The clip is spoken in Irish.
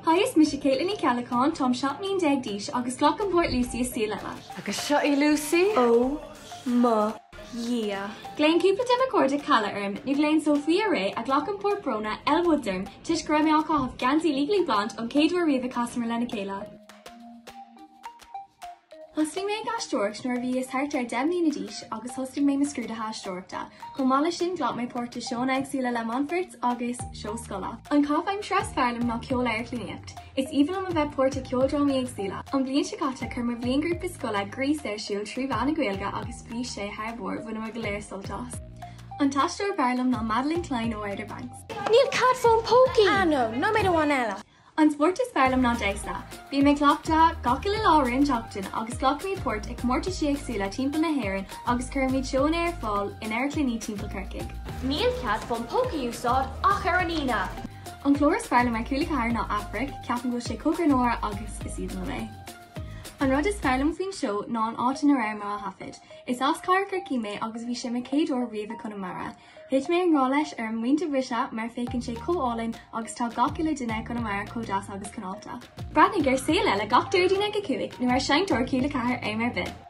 Haigh is mise Caitlin Ní Cheallacháin, táim 17 mbliain d'aois agus glacaim páirt Lucy i Saol Ella. Agus seo í Lucy. Ó mo Dhia. Glaonn cúpla de mo chairde Calla orm, nó glaonn Sophia Ray, a ghlacann páirt Bróna, Elle Woods orm, toisc go raibh mé á caitheamh geansaí Legally Blonde an chéad uair riamh a chasamar lena chéile. Thosnaigh mé ag aisteoireacht nuair a bhíos thart ar 10 mbliana d'aois agus thosnaigh mé mo scrúduithe aisteoireachta. Chomh maith leis sin ghlac mé páirt i seónna éagsúla le Montforts agus seó scoile. An caitheamh aimsire is fearr liom ná ceol-amharclannaíocht. Is aoibhinn liom a bheith páirt i ceoldrámaí éagsúla. An bhliain seo caite chuir mo bhliainghrúpa scoile Grease ar siúl 3 mheán na Gaeilge agus bhí sé thar barr, bhaineamar go léir sult as. An t-aisteoir b'fhearr liom ná Madelyn Cline ó Outer Banks. Níl cead fón pócaí! Ah no, nóiméad amháin eile. An spórt is fearr liom ná damhsa. Bím ag cleachtadh gach uile lá i rith an tseachtain agus glacaimid páirt i comórtaisí éagsúla timpeall na hÉireann agus cuirimid seónna ar fáil in amharclannaí timpeall Corcaigh. Níl cead fón póca a úsáid ach ar an Aoine. An clár is fearr liom ar Cúla 4 ná Aifric, ceapaim go bhfuil sé chomh greannmhar agus is aoibhinn liom é. An rud is fearr liom faoin seó ná an áit ina rabhamar á thaifead. Is as Cathair Chorcaí mé agus bhí sé mo chéad uair riamh i Conamara. Thit mé i ngrá leis ar an bpointe bhoise mar féachann sé chomh álainn agus tá gach uile duine i Conamara chomh deas agus cineálta. Breathnaigh ar Saol Ella gach Déardaoin ag 5 nó ar Seinnteoir Cúla 4 am ar bith.